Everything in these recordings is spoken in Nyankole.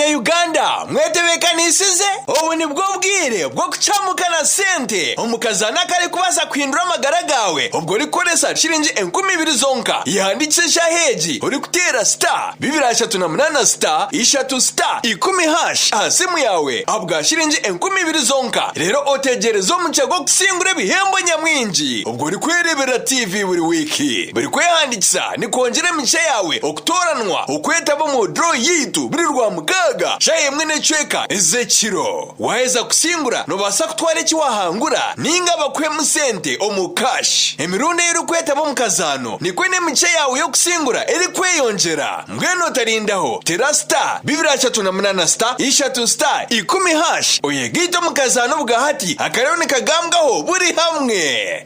Abanya-Uganda mwetebeekanisize? Obu nibwo bwire bw'okucamuka na sente omu kazaano akarikubaasa kuhindura amagara gaawe obwo orikukoresa shiringi 2000 zonka. Yehandiikise eshaaha egi orikuteera star 238 star ishatu star ikumi hash aha simu yaawe ahabwa shiringi 2000 zonka reero otegyereze omugisha gw'okusingura ebihembo nyamwingi obwo orikwereeberera TV buri wiiki. Buri kwehandiikisa nikwongyera emigisha yaawe okutooranwa okwetaba omu draw yaitu buri Rwamukaaga shaaha emwe n'ekicweka ez'ekiro. Waaheza kusingura noobaasa kutwara eki waahangura nainga bakuhemu sente omu cash. Emirundi ei orikwetaba omu kazaano nikwo n'emigisha yaawe y'okusingura erikweyongyera. Mbwenu otarindaho, teera star 238 star ishatu star ikumi hash oyegaite omu kazaano obwahati akariyo nikagambwaho buri hamwe.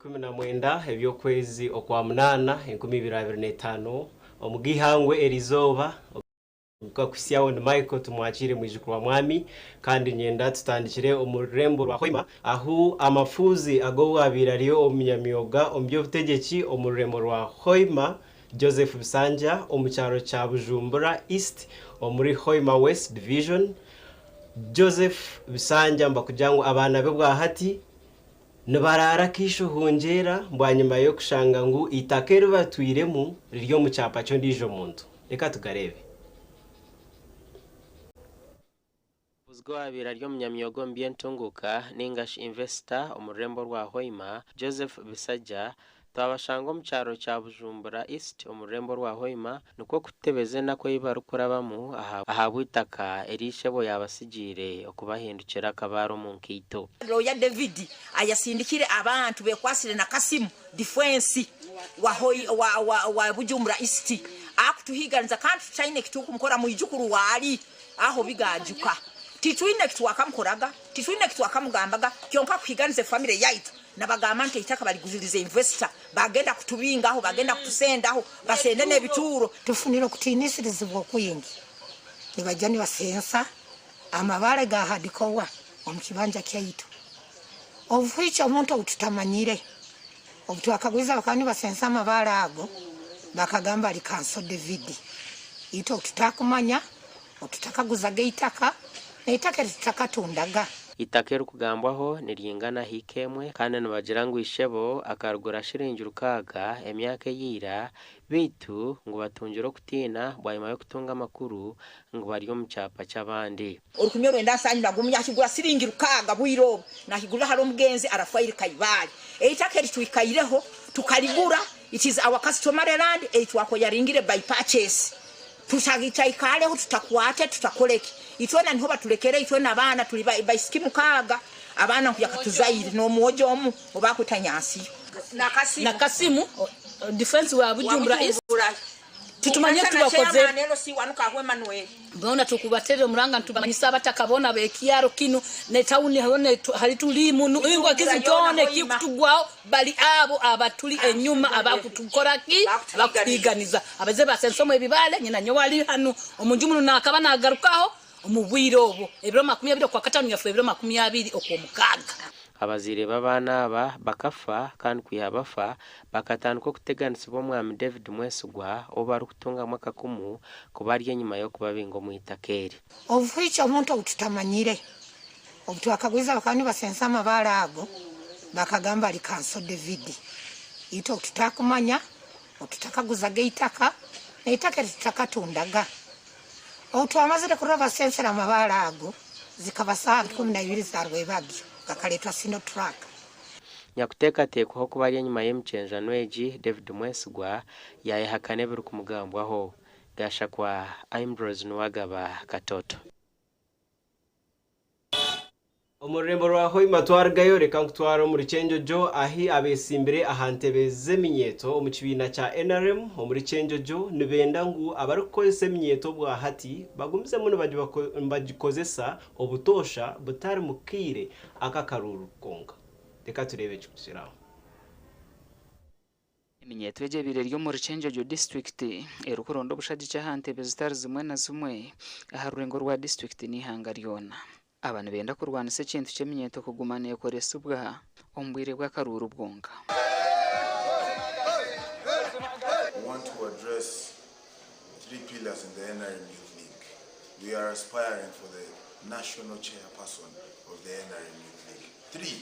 Ebiro 19 eby'okwezi okwa munaana 2025 omu g'eihangwe erizooba Kuhitsya ndi Michael Tumwakiire mwijukuru wa Mwami kandi niinyenda tutandikire omu rurembo rwa Hoima ahu amafuuzi ag'owaabaire ari omunyamyoga omu by'obutegyeki omu rurembo rwa Hoima Joseph Bisanja omu kyaro kya Bujumbura East omuri Hoima West Division Joseph Bisanja nibakugira ngu abaana be bwahati Nibaraara kaisho hungyeera bwanyima y'okushanga ngu eitaka eri batwiremu riri omu kyapa ky'ondiijo muntu. Reka tugareebe. Omubuuzi owaabaire ari omunyamyoga omu by'entunguuka ninga shi investor omu rurembo rwa Hoima, Joseph Bisajja, Twabashanga omu kyaro kya Bujumbura East omu rurembo rwa Hoima nikwo kututebeza enaku ei barikurabamu ahabw'eitaka eri ishebo yaabatsigiire okubahindukira akabaare omu nkaito. Looya David ayasindikire abantu bekwasire na Kasimu difwensi wa Bujumbura East akutuhiganiza kandi tutaine ekitukumukora mwijukuru waali aho bigajuka titwine ekitwakamukoraga titwine ekitwakamugambaga kyonka akuhiganiza efamire yaitu. Nabagamba nti eitaka baliguzirize investor bagenda kutubingaho bagenda kutusendaho basende n'ebituuro. Tufunire okutiinisirizibwa okwingi, nibaija nibasensa amabaare ga hardcore omu kibanja kyaitu. Obuhwikye omuntu ou tutamanyire, obu twakagwize bakaba nibasensa amabaare ago, bakagamba ari Kanso David. Itwe ou tutakumanya, ou tutakaguzaga eitaka, n'eitaka eri tutakatundaga. Eitaka erikugambwaho niryingana hiika emwe kandi nibagira ngu ishebo akarigura shiringi rukaaga emyaka eya ira beitu ngu batungire okutiina bwanyima y'okutunga amakuru ngu bari omu kyapa ky'abandi. Orukumi orwenda nsanju na gumwe yakigura siringi rukaaga bwire obu nakigurira ahari omugenzi Arafairi Kaibaare. Eitaka eri twikaireho tukarigura, it is our customary land ei twakoyaringire by purchase. Tutaikareho tutakwate tutakoreki itwena niho baturekere itwena abaana turi baisiki mukaaga abaana nkuyakatuzaire nomwojo omu obakweta Nyansiyo na Kasimu defense wa Bujumbura East titumanyire ekitubakozere boona tukubaterera omuranga nitubamanyisa abataka boona abekyaro kinu ne tawuni hoona hali turimu ngu ekizibu kyona ekikutugwaho Bari abo abaturi enyuma abakutukora ki? Abakutuhiiganiza. Abaze basensa omu ebibaare, nyina nyowe ari hanu omu nju munu naakaba naagarukaho omu bwire obwo, ebiro 20 Okwakataano yafa ebiro 20 Okwomukaaga. Abazaire b'abaana aba bakafa kandi kwiha bafa bakatandika okuteganisibwa omwami David Mwesigwa ou barikutungamu akakumu kuba ari enyima y'okubabinga omu itaka eri. Obuhwikya omuntu ou tutamanyire. Obu twakagwize bakaba nibasensa amabaare ago, bakagamba ari Kanso David. Itwe ou tutakumanya, ou tutakaguzaga eitaka, n'eitaka eri tutakatundaga. Obu twamazire kurora basensera amabaare ago, zikaba saaha nka 12 za rwebagyo, gakareetwa Sino Truck. Nyakuteekateekwaho kuba ari enyima y'emikyenjano egi, David Mwesigwa, yaayehakana ebirikumugambwaho. Gashakwa Ambrose Nuwagaba Katoto. Omu rurembo rwa Hoima twarugayo reka nkutware omuri Kyenjojo ahi abetsimbire aha ntebe z'eminyeeto omu kibiina kya nrm omuri Kyenjojo nibenda ngu abarikukozesa eminyeeto obwahati bagumizemu nibagikozesa obutoosha butari mu kaire ak'akaruuru konka. Reka tureebe ekirikukiraho. Eminyeeto egi ebaire eri omuri Kyenjojo disiturikiti erikuronda obushagiki aha ntebe zitari zimwe na zimwe aha rurengo rwa disiturikiti n'eihanga ryona. Aba nibenda kurwanisa ekintu ky'eminyeeto kuguma neekoresibwa omu bwire bw'akaruuru bwonka. We want to address three pillars in the NRM Youth League. We are aspiring for the national chairperson of the NRM Youth League. Three,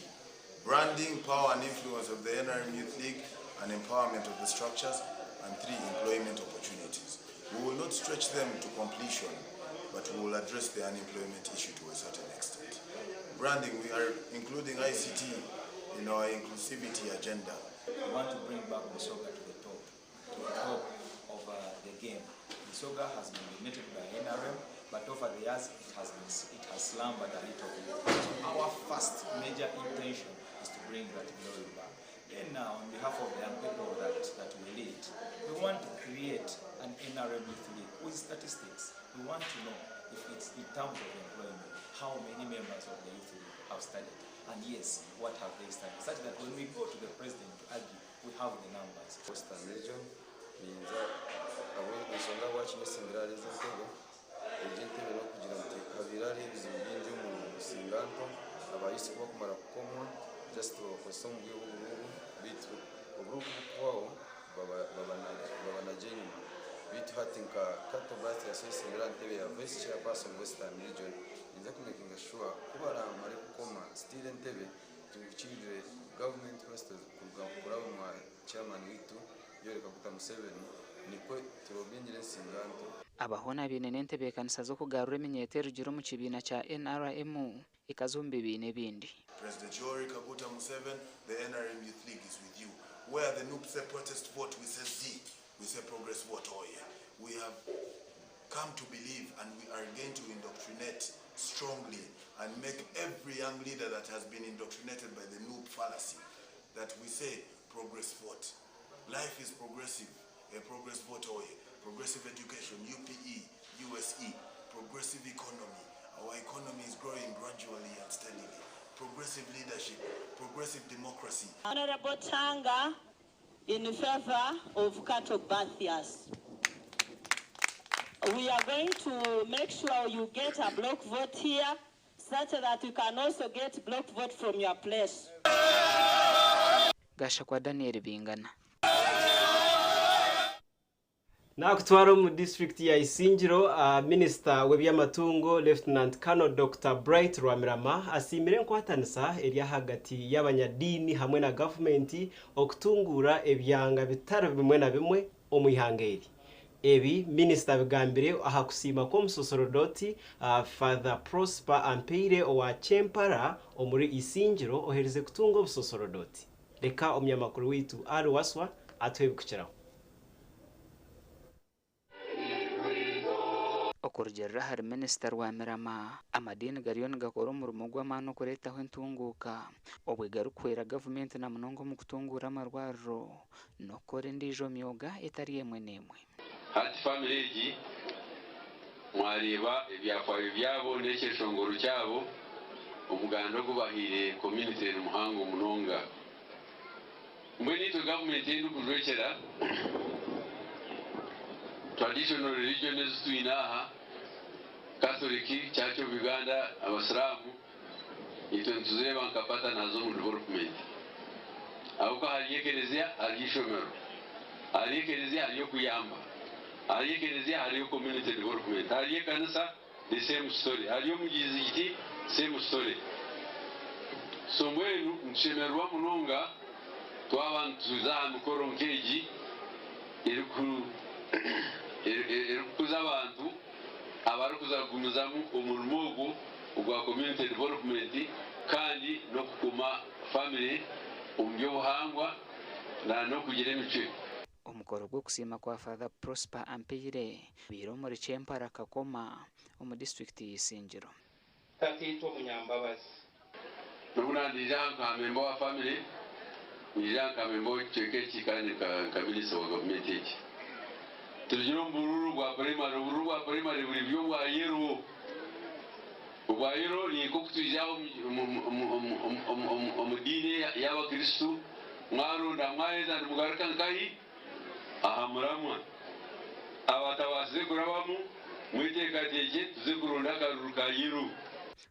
branding, power and influence of the NRM Youth League and empowerment of the structures. And three, employment opportunities. We will not stretch them to completion, but we will address the unemployment issue to a certain extent. Branding, we are including ICT in our inclusivity agenda. We want to bring back Busoga to the top, to the top of the game. Busoga has been dominated by NRM, but over the years it has slumbered a little bit. So our first major intention is to bring that glory back. Then on behalf of the young people that we lead, we want to create an NRM Youth League with statistics. We want to know if it's in terms of employment, how many members of the Youth League have studied, and yes, what have they studied, such that when we go to the president to argue, we have the numbers. Western Region ninza ensonga lwaki nyesimbire ahari ezi entebe egi entebe n'okugira nti habaire hariho ebizibu bingi omu nsinganto abayisi kubakumara kukomwa just babakozesa omu bwire bw'oburuuru beitu oburuuru kubukuhwaho babanagye enyima beitu hati nka Kato Mathias oyesimbire aha ntebe ya vice chairperson Western Region ninza kumakinga sure ku baramare kukoma still entebe tuhikirire government first kuruga kuraba mwa chairman waitu Yoweri Kaguta Museveni nikwo turobingire ensinganto. Aba hoona baine n'entebeekanisa z'okugarura eminyeeto erugire omu kibiina kya NRM ekaza omu bibiina ebindi. President Yoweri Kaguta Museveni, the NRM Youth League is with you. Where the NUP say protest vote, we say Z, we say progress vote, oh yeah. We have come to believe and we are going to indoctrinate strongly and make every young leader that has been indoctrinated by the NUP fallacy that we say progress vote. Life is progressive, a progress vote, oh yeah. Progressive education, UPE, USE, progressive economy. Our economy is growing gradually and steadily. Progressive leadership, progressive democracy. Honorable Tanga in favor of Kato Bathias. We are going to make sure you get a block vote here such that you can also get block vote from your place. Gashakwa Daniel Bingana. Nakutwara omu disiturikiti ya Isingiro, minisita w'eby'amatungo Lieutenant Colonel Dokita Bright Rwamirama asiimire enkwatanisa eri ahagati y'abanyadiini hamwe na gavumenti okutunguura ebyanga bitari bimwe na bimwe omu ihanga eri. Ebi minisita abigambire aha kusiima kw'omusosorodoti Father Prosper Ampeire owa Kyempara omuri Isingiro oherize kutunga obusosorodoti. Reka omunyamakuru waitu Ali Waswa atuhe ebirikukiraho. Okurugiirira ahari Minisita Rwamirama, amadiini gariyo nigakora omurimo gw'amaani okureetaho entunguuka obwe garikuhwera gavumenti na munonga omu kutunguura amarwariro n'okukora endiijo myoga etari emwe n'emwe. Hati famire egi mwareeba ebyafaayo byabo n'ekyeshongoro kyabo, omuganda ogu bahaire community ni muhango munonga. Mbwenu itwe gavumenti ei ndikujwekyera, traditional religion ezi twine aha, Catholic, Church of Uganda, Abasiraamu, Itwe nituzireeba nka partners omu development. Ahabw'okuba ahari ekereziya hariyo eishomero, ahari ekereziya hariyo okuyamba, ahari ekereziya hariyo community development, ahari ekanisa the same story, ahari omugizigiti same story. So mbwenu nitushemererwa munonga twaba nituza aha mikoro nk'egi erikukuza abantu abarikuza kugumizamu omurimo ogwo ogwa community development kandi n'okukuma family omu by'obuhangwa na n'okugira emicwe. Omukoro gw'okusiima kwa Father Prosper Ampaire gubaire omuri Kyempara Kakoma omu disiturikiti ya Isingiro. Tataitwe omunyambabazi. N'obu naandiija aha nka memba wa famire, nyija aha nka memba w'ekicweka eki kandi nka minisita wa gavumenti egi. Turugire omu buruuru bwa purayimari, oburuuru bwa purayimari buri buri obwa yero. Obwa yero ni nk'oku twija aha omu diini y'abakristo, mwaronda mwaheza nimugaruka nkahi? Aha muramwa. Abatabaasize kurabamu, mweteekateekye tuze kuronda akaruru ka yero.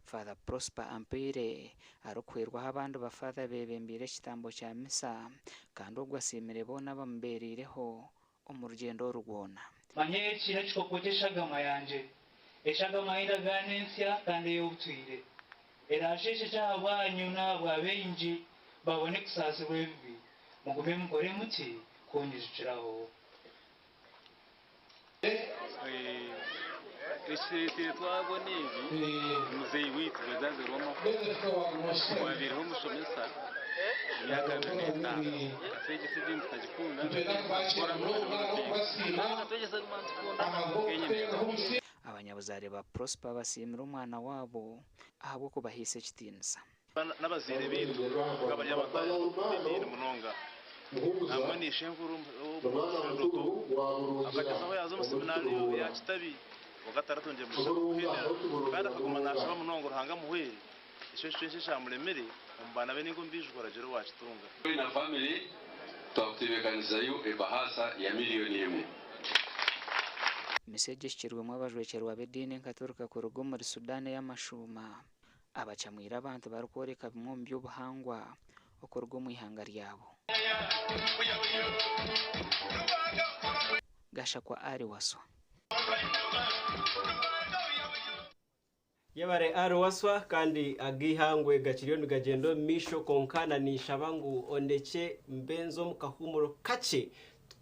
Father Prosper Ampaire arikuhwerwaho abandi ba Father beebembeire ekitambo kya Misa kandi ogwo asiimire boona abamubeereireho omu rugyendo oru rwona. Manya eki n'ekikopo ky'eshagama yangye, eshagama y'endagaano ensya kandi ey'obutwire, eraasheeshekye ahabwanyu n'ahabwa baingi, babone kusaasirwa ebibi. Mugume mukore muti kuunyijukiraho. Ekireetire twabona ebi, muzeeyi waitu Rwezaazi Rwamahwa owabaireho omushomesa emyaka 25 akatwegyesa ediini tukagikunda akatwegyesa kuguma nitukunda enyima. Abanyabuzaare ba Prosper basiimire omwana waabo ahabw'okubahaisa ekitiinisa. N'abazaire baitu bakaba bari abantu abarikukunda ediini munonga. Nangwa na ishenkuru omusaserdoto akagyezaho yaaza omu seminaariyo ya Kitabi kwonka taratungire mugisha gw'okuhendera kandi akaguma naashaba munonga Ruhanga amuhwere. Ekyo nikyo kyonka ekyamuremire omu baana be nainga omu baijukuru agire owaakitunga. Iwe na famire twakutebeekanisizayo ebahaasa ya miriyoni emwe. Misa egi ehikirwemu abajwekyerwa b'ediini enkatorika kuruga omuri Sudan ey'amashuuma. Abacamwire abantu barikworeka bimwe omu by'obuhangwa okuruga omu ihanga ryabo. Gashakwa Ali Waswa. Yebare Ali Waswa kandi ag'eihangwe gakiriyo nigagyenda omu maisho kwonka na ninshaba ngu ondekye mbe nze omu kahuumuro kakye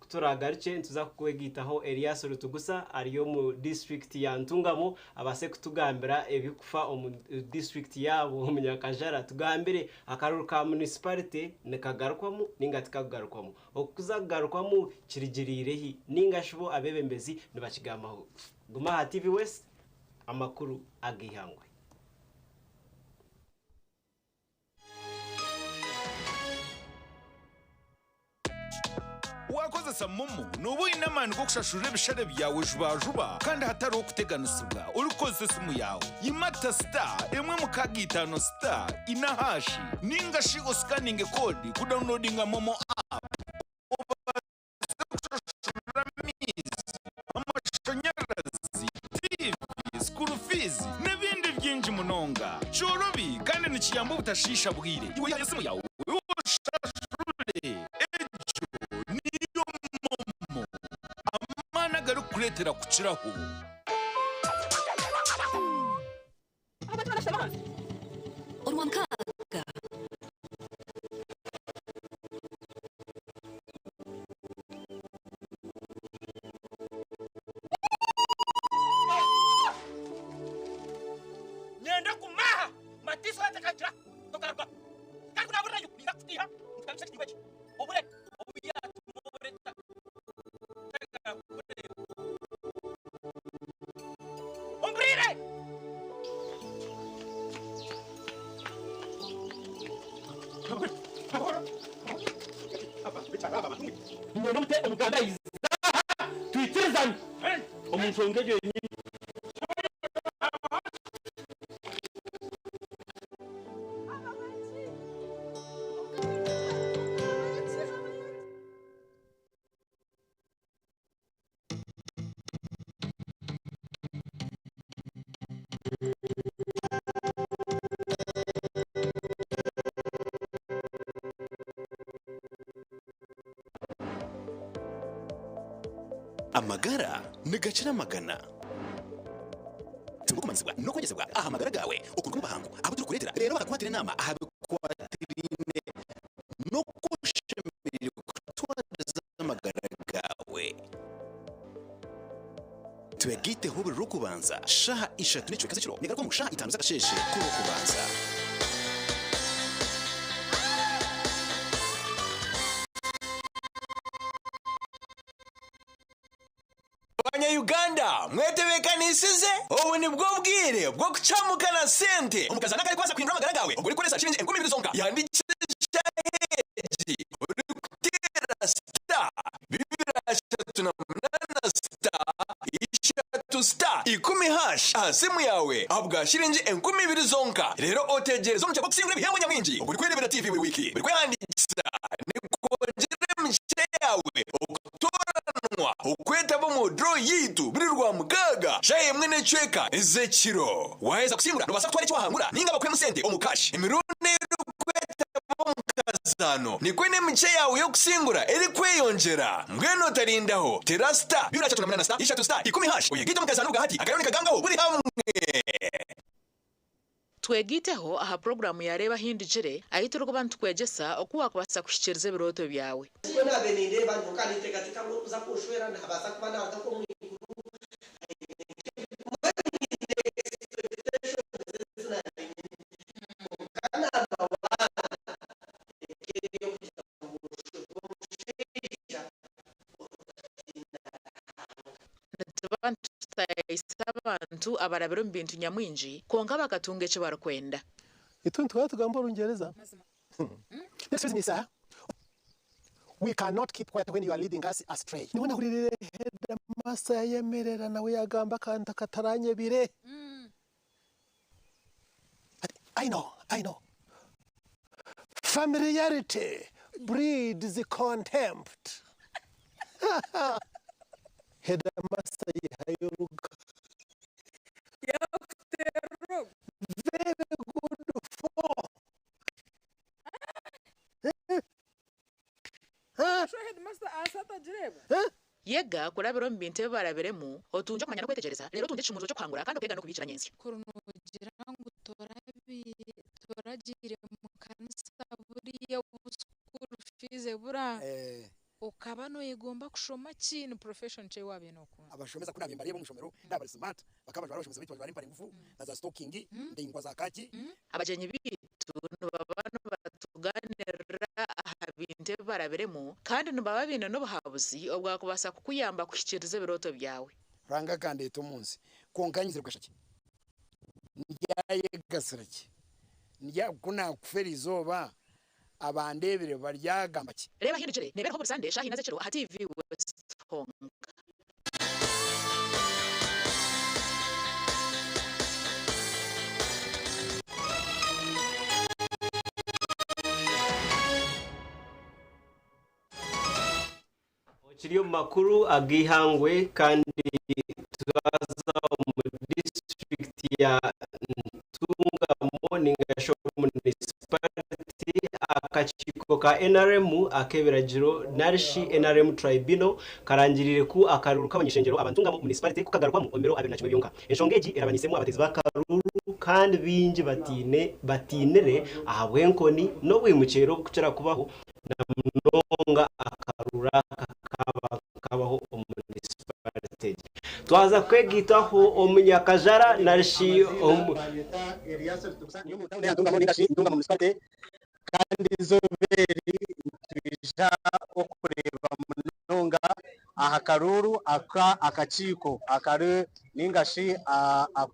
Ku turaagarukye nituza kukwegaitaho Elias Rutugusa ari omu disiturikiti ya Ntungamo abaase kutugambira ebirikufa omu disiturikiti yaabo omu Nyakajara. Tugambire akaruru ka munisiparite nikagarukwamu nainga tikakugarukwamu? Okuza kugarukwamu kirigiriire hi nainga shi bo abeebembezi nibakigambaho ki? Guma aha TV West, amakuru ag'eihangwe. Waakozesa MoMo, nooba oine amaani g'okushashurira ebishare byawe jubajuba kandi hatariho kuteganisibwa orikukozesa esimu yaawe. Yimata star emwe mukaaga itaano star ina haashi nainga shi osikaninge koodi kudawunilodinga MoMo app obaase kushashurira amaizi, amashanyarazi, tiivi, school fees n'ebindi bingi munonga. Kyorobi kandi nikiyamba obutashiisha bwire. Iwe ihayo esimu yaawe oshashure. Egyo niyo MoMo, amaani agarikukureetera kukiraho. Orwamukaaga. Nyenda kumaha matiso atakagira tokaruga kandi kunaburirayo ninza kukutiiha nkutambisa ekitiibwa eki obure obu yaatuma obure tagakureeba ompuriire. Niinyenda mute Omuganda aije aha twikirizane omu nshonga egyo yenyini. Amagara nigakira amagana. Tunga okumanyisibwa n'okwegyesibwa aha magara gaawe okuruga omu bahangu abu turikureetera reero bakakukwatira enaama aha bikwatiraine n'oku oshemereire kutwariza amagara gaawe. Twegaiteho buri Rwokubanza shaaha ishatu n'ekicweka z'ekiro negaruka omu shaaha itaano z'akasheeshe k'Orwokubanza. Banya-Uganda mwetebeekanisize? Obu nibwo bwire bw'okucamuka na sente. Omukazi akarikubaasa kuhindura amagara gaawe obwo orikukoresa shilingi 2000 zonka. Yandikira eshaaha egi orikuteera star 238 star ishatu star ikumi hash aha simu yaawe ahabwa shilingi 2000 zonka. Reero otegyereze omugisha gw'okusingura ebihembo nyamwingi obwo orikwereebera TV buri wiiki. Buri kwehandiikisa nikwongyera emigisha yaawe okutooranwa okwetaba omu draw yaitu buri Rwamukaaga shaaha emwe n'ekicweka ez'ekiro. Waaheza kusingura noobaasa kutwara eki waahangura nainga bakuhemu sente omu cash. Emirundi ei orikwetaba omu kazaano nikwo n'emigisha yaawe y'okusingura erikweyongyera. Mbwenu otarindaho, teera star 238 star ishatu star ikumi hash oyegaite omu kazaano bwahati akariro nikagangaho buri hamwe. Twegaiteho aha puroguraamu ya Reeba Ahindugire, ahu turikuba nitukwegyesa oku waakubaasa kuhikiiriza ebirooto byawe. Nikwo naabaire nindeeba nyowe ka ninteekateeka ngu orikuza kunshwera naabaasa kuba naaruga nk'omu iguru aine mbwenu nyine expectations ezi naabaire nyine kwonka number one eka eri ey'okugira ngu nshwerwe omushaija orikutiina Ruhanga. Nituba nitutaayisa abantu abarabire omu bintu nyamwingi kwonka bakatunga eki barikwenda. Itwe nituhora tugamba Orungyereza. Excuse me sir, we cannot keep quiet when you are leading us astray. Niho nahuririire headmaster yayemerera nawe yagamba akantu akataranyebire. Ati I know, I know. Familiarity breeds contempt. Headmaster yihayo oruga. Very good for. Yega kurabira omu bintu ebi barabiremu, otungye okumanya n'okwetegyereza, reero otungye ekishumuuzo ky'okuhangura kandi okeega n'okubiikira nyentsya. Kuri noogira ngu toragiire mu kanisa buriya obu school fees ebura, okaba nooyegomba kushoma ki? Ni profession ki ei waabaire nookunda? Abashomesa ku naabaire mbareeba omu ishomero naaba bari smart, bakaba bajwara abashomesa baitu bajwara empare ngufu na za sitokingi ndaingwa za kaaki. Abagyenyi baitu nibaba nibatugaaniirira aha bintu ebi barabiremu, kandi nibaba baine n'obuhabuzi obwakubaasa kukuyamba kuhikiiriza ebirooto byawe. Ruhanga akandeeta omu nsi, kwonka nyizire kugasha ki? Ndyayegasira ki? Ku naakufa eri izooba, abandeebire baryagamba ki? Reeba Ahindukire neebeeraho buri Sande shaaha ina z'ekiro aha TV West honka. Kiri omu makuru ag'eihangwe kandi twaza omu disiturikiti ya Ntungamo ningashi omu munisiparite akakiiko ka NRM ak'ebiragiro narishi NRM Tribunal karangiriire ku akaruuru k'abany'ishengyero aba Ntungamo munisiparite kukagarukwamu omu biro 21 byonka. Enshonga egi erabaniisemu abateezi b'akaruuru kandi baingi batiinire ahabw'enkoni n'obwimukyero obukukira kubaho na munonga akaruru aka kaaba nikabaho omu munisiparite egi. Twaza kwegaitaho omunyakajara narishi omu. Kandi eizooba eri nitwija okureeba munonga aha karuuru aka akakiiko akari ninga shi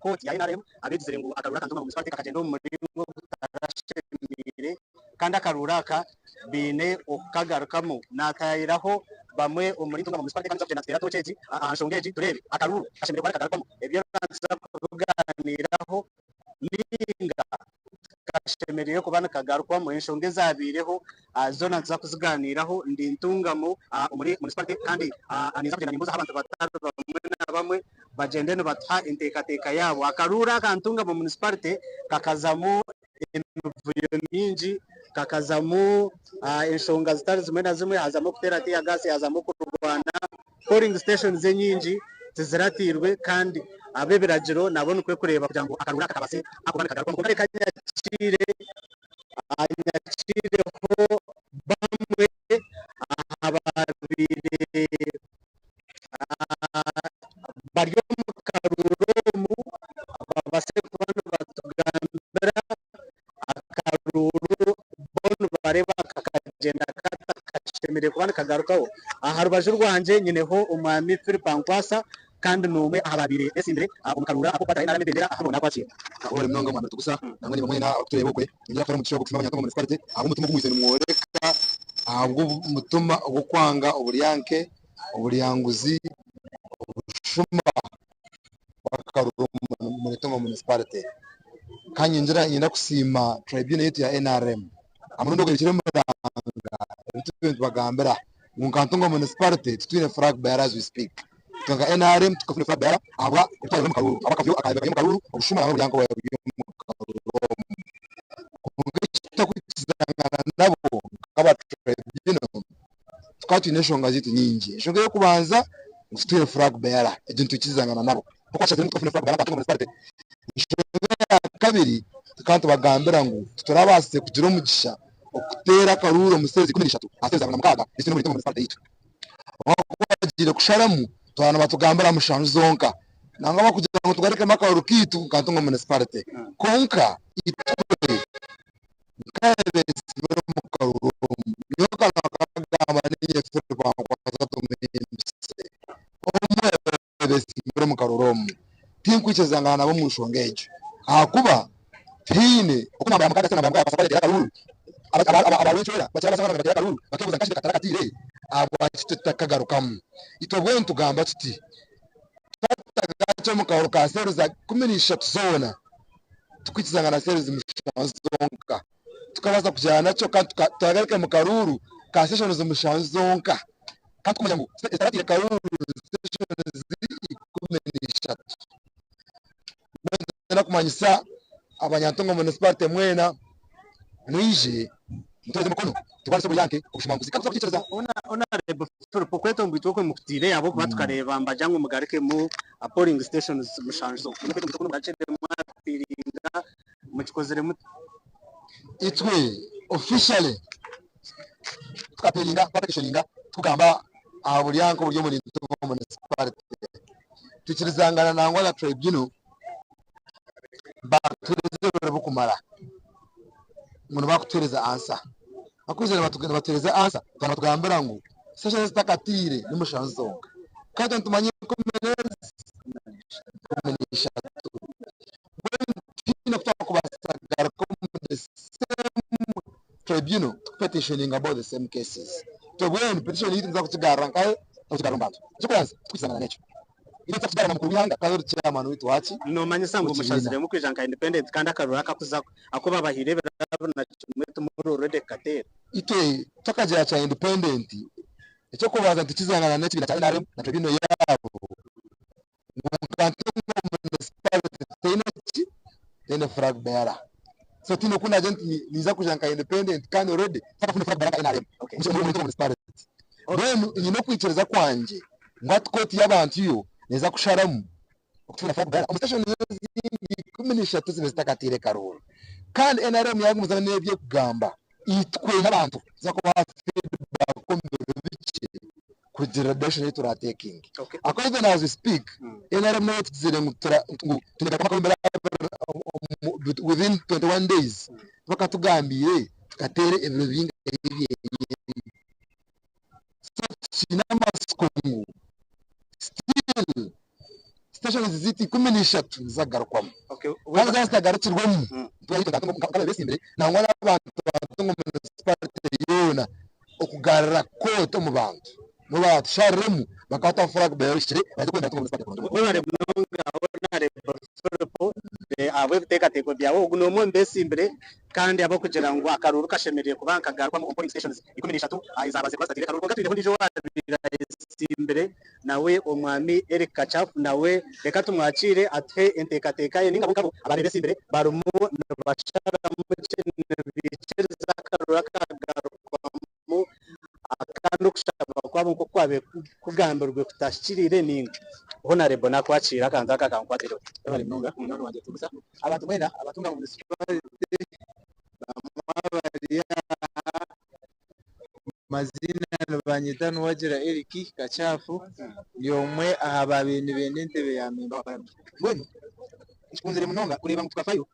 kooti ya NRM abegizire ngu akaruuru aka Ntungamo Municipality kakagyenda omu muringo ogutarashemeire kandi akaruuru aka baine okukagarukamu. Naatayayiraho bamwe omuri Ntungamo Municipality kandi nituza kugyenda nituteera tooki egi aha nshonga egi tureebe akaruuru kashemereire kuba nikagarukamu ebyo nituza kubigaaniiraho ninga Kashemereire kuba nikagarukwamu. Enshonga ezabaireho zoona nituza kuziganiiraho. Ndi Ntungamo omuri Municipality kandi ninza kugyenda nimbuuzaho abantu batari bamwe na bamwe bagyende nibatuha enteekateeka yaabo. Akaruuru aka Ntungamo Municipality kakazamu emivuyo mingi, kakazamu enshonga zitari zimwe na zimwe, hazamu okuteera tear gas, hazamu okurwana. Polling stations enyingi tiziratiirwe kandi ab'ebiragiro nabo nikwo kureeba kugira ngu akaruru aka kabase kuba nikagarukamu. Kwonka reka nyakiire nyakiireho bamwe aha babaire bari omu karuru omu babase kuba nibatugambira akaruru bo nibareeba kakagyenda kata kashemereire kuba nikagarukaho. Aha rubaju rwangye nyineho omwami Philip Ankwasa kandi n'omwe aha babaire besimbire omu karuru ak'okukwata NRM ebendera aha nakwakira. Webale munonga omwami Rutugusa nangwa naiwe mwena abarikutureeba okwe niinyija kutwara omugisha ogu kusiima abanyantongo municipality ahabw'omutima ogu mwize nimworeka ahabw'omutima ogw'okwanga oburyanke, oburyanguzi, obushuma bw'akaruru omuri Tongo municipality. Kandi ningira niinyenda kusiima tribunal yaitu ya NRM aha murundi ogu ehikire omuranga ebi turiyo nitubagambira ngu nka Ntongo municipality titwine flag bearer as we speak. Itwe nka NRM tukafuna flag bearer ahabwa ebitwarirwe omu karuru, ahabw'akavuyo akaabaire kari omu karuru, obushuma nangwa n'oburyanke obwabaire buri omu karuru omu. Kwonka eki tutarikwikirizangana nabo nk'aba tribunal tukaba twine enshonga zaitu nyingi. Enshonga ey'okubanza ngu titwine flag bearer, egyo nitwikirizangana nabo. Nk'oku twashaziremu tukafuna flag bearer nka Ntongo Municipality. Enshonga eya kabiri tukaba nitubagambira ngu titurabaasize kugira omugisha okuteera akaruuru omu seezi 13 aha seezi 46 ezi twine omuri Ntongo Municipality yaitu. Ahabw'okuba bagiire kusharamu twaba nibatugambira mushanju zonka. Nangwa bakugira ngu tugarukemu akaruuru kaitu nka Ntongo Municipality. Kwonka itwe Nkaebesibire omu karuru omu, nyowe akanwa kagamba ninye Philip Ankwasa Tumuhimbise, omwe ebesibire omu karuru omu. Tinkwikirizangana nabo omu nshonga egyo ahakuba tihaine oku namba ya mukaaga namba ya mukaaga babaasa kubareetera akaruru. Aba Rwencwera bakira abaasa kuba nibateera akaruru bakeebuuza ngu kakiri katarakatiire ahabwaki tutakagarukamu. Itwe bwenu tugamba tuti twatagaakye omu karuru ka seeri za 13 zoona tukwikizangana series mushanju zonka tukabaasa kugyenda nakyo kandi tukagarika omu karuuru ka sessions mushanju zonka kandi tukumanya ngu etaratiire karuuru sessions 13. Mbwenu niinyenda kumanyisa abanyantongo municipality mwena mwije mutuhereze omukono turwanise oburyanke obushumanguzi kandi tuza kukiikiriza. Honourable Philip, okwetomboitwa okwe mukutiire ahabw'okuba tukareeba nibagira ngu mugarukemu polling stations mushanju zonka. Okwetomboitwa oku mugarukire mwapiiringa mukikozire muta? Itwe officially tukapiiringa twapetitioninga tukugamba aha buryanke oburi omuri Ntungo Municipality. Twikirizangana nangwa na tribunal baatuhereza ebiro birikumara ngu nibakutuhereza ansa. Bakwizire nibatuhereza ansa twaba nibatugambira ngu session ezitakatiire ni mushanju zonka kandi itwe nitumanya 13. Mbwenu tihaine oku twakubaasa kugaruka omu the same tribunal tukupetitioninga about the same cases. Itwe mbwenu petition yaitu nituza kugigarura nkahe? Nituza kugigarura omu bantu. Eky'okubanza titwikiriza n'ekyo. Itwe nituza kugigarura na mukuru w'eihanga kandi ori chairman waitu waki? Noomanyisa ngu W'ekibiina. mushaziremu kwija nka independent kandi akaruru akakuza aku babahaire ebirabo na kimwe timuri already kukateera? Itwe twakagira kya independent, eky'okubanza nitukizangana n'ekibiina kya nrm na tribunal yaabo ngu nka Ntungo Municipality teine ki? Teine flag bearer. So tihaine oku naagira nti ninza kwija nka independent kandi already ntakafuna flag bearer nka nrm omuri Ntungo Municipality. Mbwenu nyine okwikiriza kwangye ngu hati kooti y'abantu yo neeza kusharamu okutufuna flag bearer omu station ezindi 13 zibe zitakatiire karuuru. Kandi nrm yaagumizamu n'ebi erikugamba, itwe nk'abantu tuza kubaha feedback omu biro bikye kurugiirira direction ei turatekinge. Ahakuba even as we speak, nrm nayo etugizire ngu ngu twine kugarukamu akaruuru within 21 days bakatugambiire tukateera ebiro bingahi byenyini. So tukiine amatsiko ngu still stations zaitu 13 niziza kugarukwamu. Kandi zaaba zitagarukirwemu, itwe nk'abeesimbire nangwa n'abantu ba Ntungo Municipality yoona okugarura kooti omu bantu nibo baraatushariremu bakataho flag bearer ohikire baheze kwebembera Ntungo Municipality kurungi. Webare munonga Honourable Philip ahabw'ebiteekateeko byawe. Ogu n'omwe omu beesimbire Kandi ahabw'okugira ngu akaruuru kashemereire kuba nikagarukwamu omu polling stations 13 ezaaba zirikuba zitatiire karuuru. Kwonka twineho ondiijo owaabaire ayetsimbire nawe Omwami Eric Kachafu nawe reka tumwakiire atuhe enteekateeka ye nainga bo nkabo abaabaire betsimbire barimu nibasharamu ki nibaikiriza akaruuru akagarukwamu akandi. okushaba kwabo nk'oku kwabaire kugambirwe kutahikiriire ninga? Honarebo nakwakiira akantu aka kankwatireho. Webare munonga munywani wangye Tumusa. Abantu mwena abatunga mu municipality bamwe abari aha Maziina nibanyeta Nuwagira Eric Kakyafu ndi omwe aha baabaire nibenda entebe ya memba wa paramenti. Mbwenu nkikunzire munonga kureeba ngu tukafayo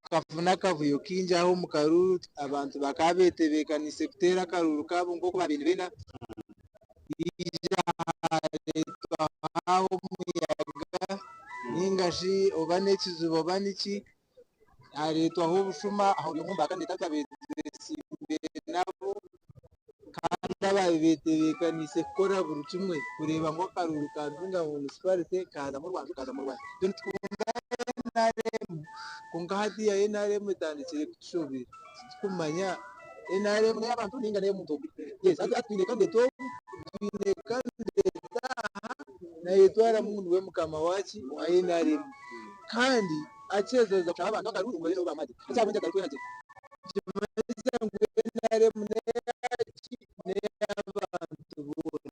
tukafuna akavuyo kaingi aha omu karuuru abantu bakaba betebeekaniise kuteera akaruuru kaabo nk'oku baabaire nibenda. Haija hareetwaho omuyaga ninga shi oba n'ekizibu oba niki hareetwaho obushuma aho buri omwe omu twabaire twesimbire nabo kandi abaabaire betebeekaniise kukora buri kimwe kureeba ngu akaruuru ka Ntungamo Munisiparite kaazamu orwanju kaazamu orwanju. Itwe nitukunda NRM kwonka hatiiya NRM etandikire kutushobera titurikumanya NRM n'ey'abantu ninga n'ey'omuntu omwe. Yes hati twine candidate ogu, twine candidate aha nayetwaramu ngu niwe mukama waaki wa NRM kandi akyezoza kushaba abantu akaruru ngu babe nibo bamuha gye. Ekyabwengye atarikweha gye. Nikimanyisa ngu NRM n'eyaki? N'ey'abantu boona.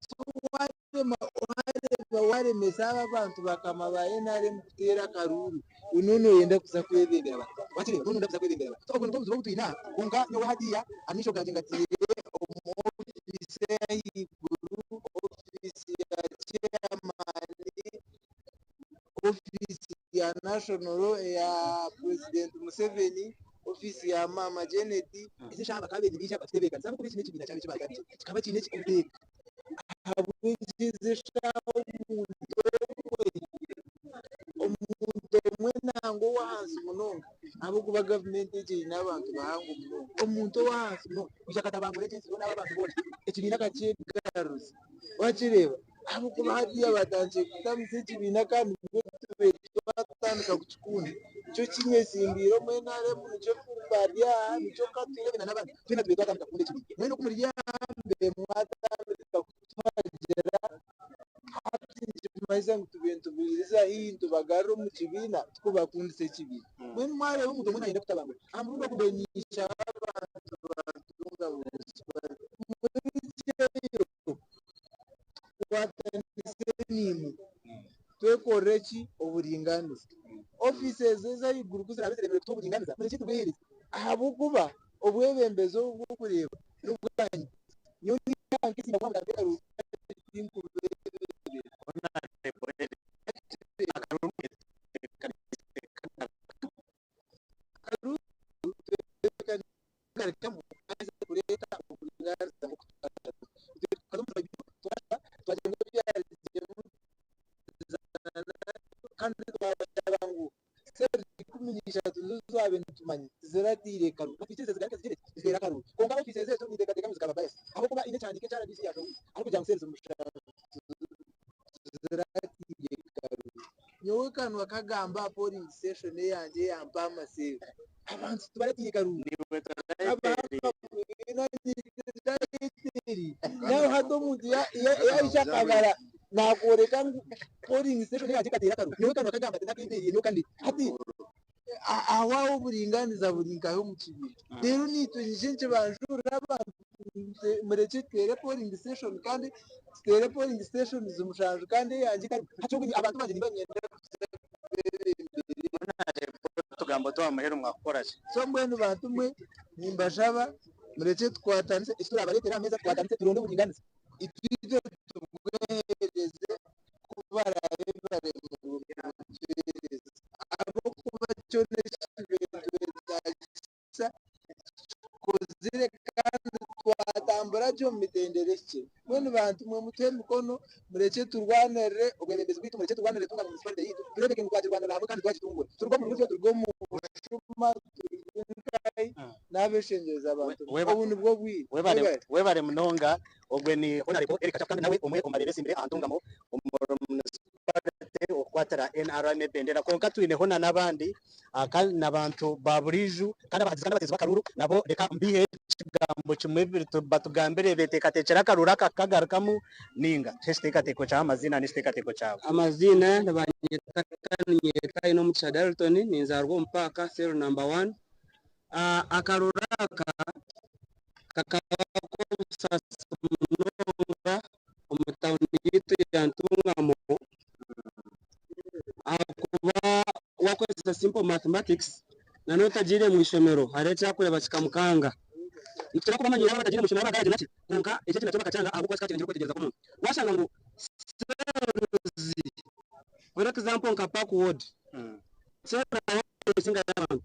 So warema wareeba waremesa aba abantu bakama ba NRM kuteera akaruru, iwe nooba noyenda kuza kwebembera abantu. Wakireeba? Nooba noyenda kuza kwebembera abantu. So obwo nibwo buzibu obu twine aha. Kwonka nyowe hatiiya amaisho gangye ngataire omu ofiisi ey'ahaiguru, ofiisi ya chairman, ofiisi ya national eya Purezidenti Museveni, ofiisi ya Maama Janet. Ezi eshaaha bakaba nibaija batutebeekanisa ahabw'okuba eki n'ekibiina kyabo eki baatandikire kikaba kiine obuteeka. Ahabw'enki ezi eshaaha omuntu omwe, omuntu omwe nangwa ow'ahansi munonga ahabw'okuba gavumenti egi eine abantu bahango munonga, omuntu ow'ahansi munonga kwija akatabangura egi ensi yoona aba abantu boona ekibiina akakyegaruza. Wakireeba? Ahabw'okuba hatiiya batandikire kutamisa ekibiina kandi nibwo tubaire twatandika kukikunda. Nikyo kinyetsimbiire omu NRM, nikyo bari aha, nikyo Katwiine n'abandi. Twena tubaire twatandika kukunda ekibiina. Mbwenu ku muri aha mbe mwatandika kutuhagira, hati nikimanyisa ngu tubaire nitubairiza haihi nitubagarura omu kibiina tukubakundisa ekibiina. Mbwenu mwareeba omuntu omwe nayenda kutabangura. Aha murundi ogu mbaire ninshaba abantu ba Rutunga Municipality muhikyeyo. Tukwatanise naimwe twekorere ki? Oburingaaniza. Ofiisi ezo ez'ahaiguru ku ziraabe ziremirwe kutuha oburingaaniza, murekye tubuheereze ahabw'okuba obwebembezi obu oburikureeba n'obwanyu. Nyowe ndi aha nkeesimba kuba ngu tinkubeebembera. Nyowe kanwa kagamba aha polling station eyangye eyampa amaseeva. Abantu tibaratiire karuru. Nawe hati omuntu yaija akabara nakworeka ngu polling station eyangye ekateera akaruru. Nyowe kanwa kagamba tinakateereire nyowe kandi hati aho aho oburingaaniza buri nkahi omu kibiina? Reero naitwe nyije nkibanjurire abantu murekye tuteere polling station kandi tuteere polling stations mushanju kandi eyangye etarimu. Hati obwo abantu bangye nibanyenda kuza kubebembera. Otugambo twa muheru mwakukora ki? So mbwenu bantu mwe nimbashaba murekye tukwatanise eki turabareetera aha meeza tukwatanise turonde oburinganiza. Itwe tubwehereze ku baraabe baremirwe kubutuheereza ahabw'okuba kyona eki tubaire nitwetaagisa tukikozire kandi twatambura gye omu mitendera ehikire. Mbwenu bantu mwe mutuhe emikono murekye turwanirire obwebembezi bwaitu, murekye turwanirire Tungamo Municipality yaitu tureebeke ngu twagirwanirira hamwe kandi twagitungura. Turuge omu buryo, turuge omu bushuma, turuge nkahi n'abeshengyereza abantu mwe. Obu nibwo bwire. Mwebare. Webare munonga. Ogwe ni Honarebo Eric Kachafu kandi nawe omwe omu babaire besimbire aha Ntungamo omuri Municipality okukwatira NRM ebendera. Kwonka twineho na n'abandi kandi n'abantu ba buriijo kandi abahagizi kandi abateezi b'akaruuru nabo reka mbihe ekigambo kimwe bibiri batugambire beteekateekire akaruuru aka kukagarukamu ninga tuhe ekiteekateeko kyawe amaziina n'ekiteekateeko kyawe. Amaziina nibanyeta Kaninyeta Ainomugisha Dalton, ninzaarwa omu paaka cell number one. Akaruuru aka kakaba ak'omuhendo. eky'obusaasi munonga omu tawuni yaitu ya Ntungamo ahakuba wakozesa simple mathematics na n'otagiire mu ishomero hariho eki arikureeba kikamukanga. Nitukira kuba manyire abo abatagiire mu ishomero abagaraje naki kwonka eki eki nakyo bakakyanga ahabw'okuba kikaba kirengire okwetegyereza kw'omuntu. Washanga ngu cells for example nka Park Ward cell nesinga y'abantu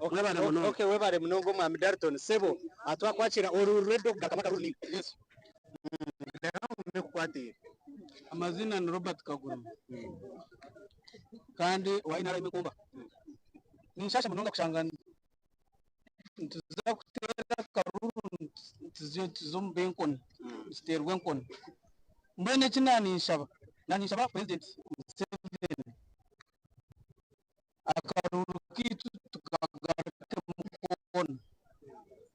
Webare munonga. Okay, webare munonga omwami Dalton. Sebo, atwakwakira ori ready okugarukamu akaruru ninga? Yes. Reka ngume kukwatira. Amazina ni Robert Kaguruma kandi owa NRM Nkumba. Ninshasha munonga kushanga nituza kuteera akaruru nituza omu b'enkoni, nituteerwa enkoni. Mbwenu eki naninshaba, naninshaba President Museveni akaruru kaitu tukagarukemu koona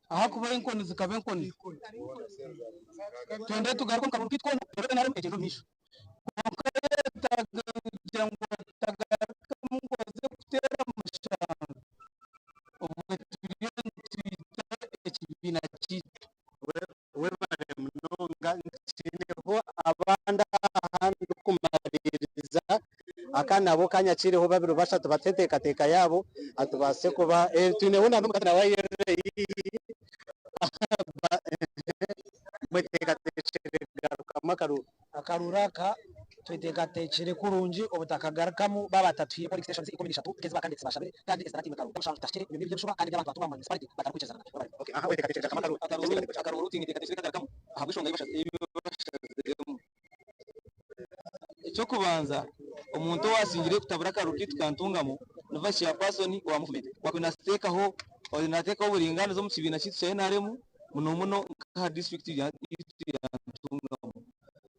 ahakuba enkoni zikaba enkoni. Twende tugaruke omu karuru kaitu koona reero NRM egyende omu maisho. Kwonka kugira ngu otagarukemu ngu oze kuteera mushango, obwo turiyo nitwita ekibiina kyaitu. Webare munonga nkiineho abandi aha ndikumaririza aka nabo kanyakiireho babiri bashatu batuhe enteekateeka yaabo tubaase kuba twineho na n'omukazi nawe ayerere haihi mweteekateekyere kugarukamu akaruru. Akaruru aka tweteekateekire kurungi obutakagarukamu baaba batatuhaire polling stations 13 nk'ezi ba candidates bashabire kandi ezitaratiimwe karuru. Omushanju tutahikire ebyo n'eby'ebishuba kandi eby'abantu batuura omu municipality batarikwikirizana nabyo. Webare. Okay, aha weteekateekire kugarukamu akaruru? Akaruru, akaruru tinyeteekateekire kukagarukamu ahabw'enshonga ei bashaziremu. Eky'okubanza, omuntu owasingire kutabura akaruru kaitu ka Ntungamo ni Vice Chairperson wa movement owaabaire nateekaho nateekaho oburingaaniza omu kibiina kyaitu kya nrm muno muno nk'aha disiturikiti yaitu ya Ntungamo.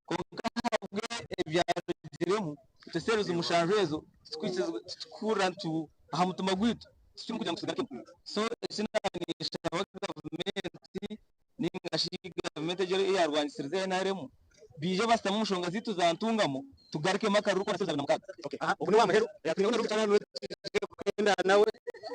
Kwonka ahabwe ebyarugiremu, itwe series mushanju ezo titukuhurira ntu aha mutima gwaitu titurikugira ngu tuzigarukemu. So eki naaba gavumenti ninga shi gavumenti egyo eyarwangisirize NRM baije basitame omu nshonga zaitu za Ntungamo tugarukemu akaruru koona series 26. Okay, aha ogu niwamuheru twine omukyara niwe twije kuhenda nawe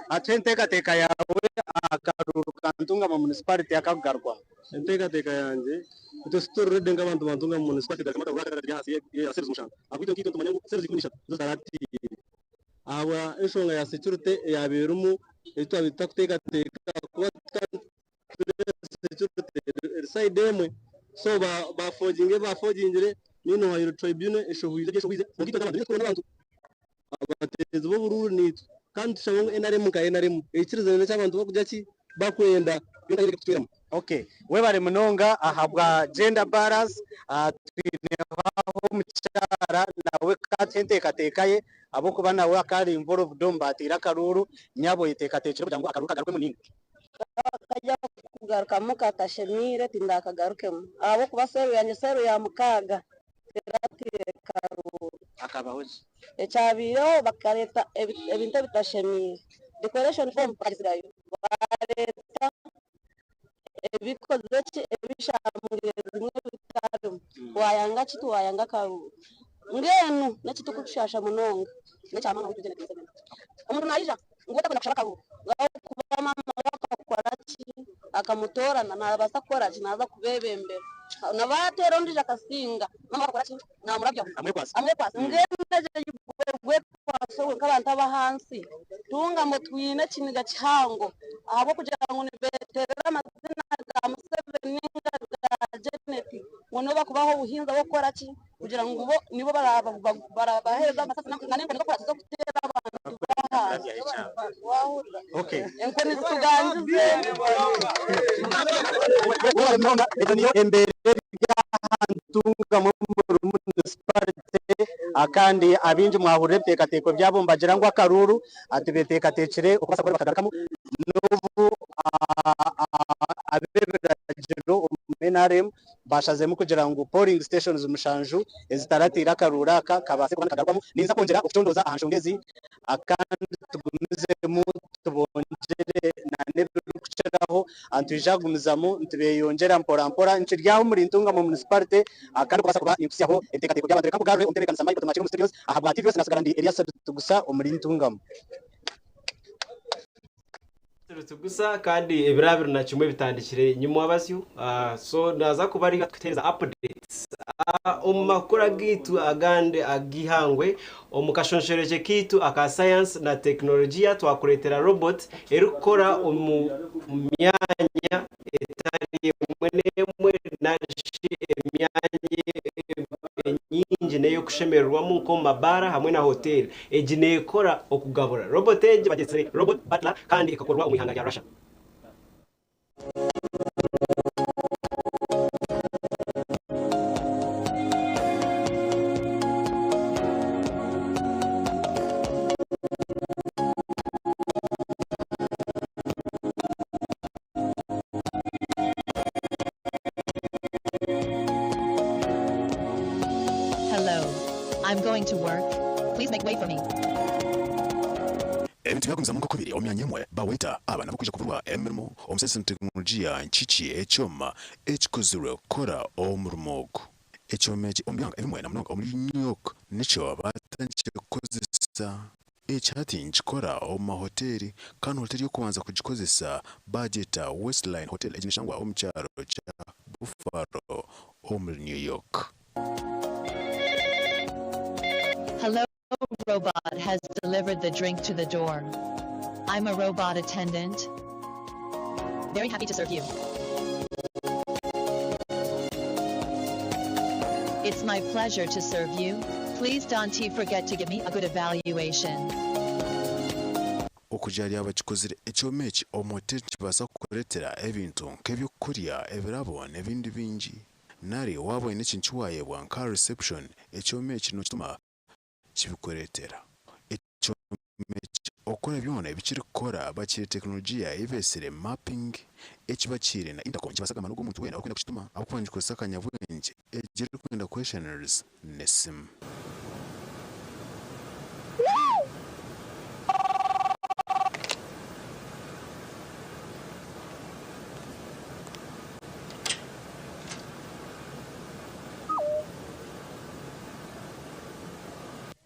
atuhe enteekateeka yaawe aha karuru ka Ntungamo municipality akakugarukwamu. Enteekateeka yangye, itwe tituri ready nk'abantu ba Ntungamo municipality kugarukamu akaruru aka akari ahansi ya series mushanju ahabw'itwe nkaitwe nitumanya ngu series 13 nizo zitaratiire ahabwa enshonga ya security eyabaire erimu ei twabaire tutakuteekateeka kuba security eri side emwe so bafoginga ebi bafogingire meanwhile tribunal eshohwize ebi eshohwize kwonka itwe nk'abantu nitwe abantu abateezi b'oburuuru niitwe kandi nitushaba ngu NRM nka NRM eikirizane n'eki abantu barikugira ki bakwenda byona bireke kutucweramu. Okay, webare munonga ahabwa gender balance twineho aho omukyara nawe katuhe enteekateeka ye ahabw'okuba nawe akaba ari involved omu bateire akaruuru nyabo oyeteekateekire kugira ngu akaruuru kagarukwemu ninga? Kajya kugarukamu katashemeire tindakagarukemu ahabw'okuba seeru yangye seeru ya mukaaga teratiire karuuru. Hakabaho ki? Ekyabaireho bakareeta ebintu ebitashemeire, declaration form bakagisigayo baareeta ebikozire ki ebishamurire bimwe bitarimu wayanga ki tiwayanga akaruuru. Mbwenu n'ekirikutushaasha munonga n'ekya maama waitu Janet Museveni. Omuntu naija ngu otakwenda kushaba akaruuru ngu ahabw'okuba maama we akakora ki akamutoorana naabaasa kukora ki naaza kubeebembera. Na baateera ondiijo akasinga maama we akakora ki naamurabyaho Amwekwase. Amwekwase. Mbwenu egyo rwekwaso rwe nk'abantu ab'ahansi Ntungamo twine ekiniga kihango ahabw'okugira ngu nibeeterera amazina ga Museveni ninga ga Janet ngu nibo barikubaha obuhinza bw'okukora ki kugira ngu bo nibo barabaheereza amasasi n'enkoni z'okuteera abantu b'ahansi. Waahurira? Enkoni zitugangize. Webare munonga egyo niyo embeera eri aha Ntungamo omuri munisiparite kandi abaingi mwahurira ebiteekateeko byabo nibagira ngu akaruuru tibeteekateekire okubaasa kuba nibakagarukamu n'obu ab'ebiragiro omu NRM. Bashazemu kugira ngu polling stations mushanju ezitaratiire akaruuru aka kabaase kuba nikagarukwamu. Ninza kwongyera okucondooza aha nshonga ezi kandi tugumizemu tubongyere na n'ebirikukiraho. Nitwija kugumizamu nitubeyongyera mpora mpora. Nkiri aho omuri Ntungamo Municipality kandi kubaasa kuba ninkutsyaho ebiteekateeko by'abantu reka nkugarure omutebeekanisa Michael Tumwakire omu studios ahabwa TV West nasigara ndi Elias Tugusa omuri Ntungamo. Tugusa kandi ebiro 21 bitandikire nyimwabazyo so naza kuba ari kutuhereza updates omu makuru agaitu agandi ag'eihangwe omu kashonshorekye kaitu aka science na tekinologiya twakureetera robot erikukora omu myanya etari emwe n'emwe narishi emyanya enyingi n'ey'okushemererwamu nk'omu mabaara hamwe na hoteeri. Egi neekora okugabura. Robot egi bagyetsire Robot Butler kandi ekakorwa omu ihanga rya Russia. Hello. I'm going to work. Please make way for me. Ebintu byagumizamu nk'oku biri omu myanya emwe, ba waiter aba nabo kwija kuburwa emirimo. Omu sayansi na tekinologiya nkiki ekyoma ekikozirwe kukora omurimo ogu? Ekyoma eki omu byanga ebimwe na munonga omuri New York nikyo batandikire kukozesa. Eki hati nikikora omu mahoteeri kandi hoteeri y'okubanza kugikozesa baagyeta Westline Hotel egi neshangwa omu kyaro kya Buffalo omuri New York. Hello robot has delivered the drink to the door. I'm a robot attendant. Very happy to serve you. It's my pleasure to serve you. Please don't forget to give me a good evaluation. Okugira yaaba kikozire ekyoma eki omu hoteeri nikibaasa kukureetera ebintu nk'eby'okurya, ebirabo n'ebindi bingi. Nari waaba oine ekintu eki waayebwa nka aha reception, ekyoma eki nookituma kibikureetera. Ekyoma eki okukora byona ebi kirikukora bakire tekinologiya ei beetsire mapping eki bakiire na intercom nikibaasa kugamba n'ogu omuntu weena orikwenda kukituma ahabw'okuba nikikozesa kanyabwengye egi erikwenda kweshushaniriza n'esimu.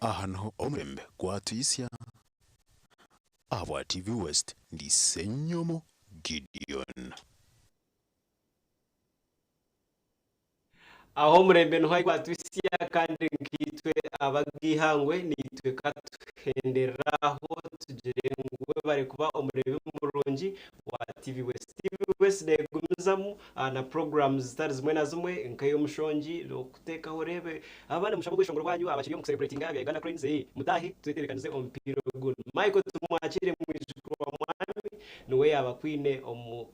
Aha niho omurembe gwatwitsya. Ahabwa TV West, ndi Ssenyomo Gideon. Aho omurembe niho gwatwitsya kandi nkaitwe ab'ageihangwe naitwe katuhenderere aho tugire ngu webare kuba omureebi murungi wa TV West. TV West neegumizamu na puroguraamu zitari zimwe na zimwe nk'ey'omushongi n'okuteekaho oreebe abandi mushabe obweshongoro bwanyu abakiri omu kusereburetinga bya Uganda Cranes mutaahe twetebeekanise omupiira ogundi. Michael Tumwakire mwijukuru wa Mwami niwe yaaba akwine omu.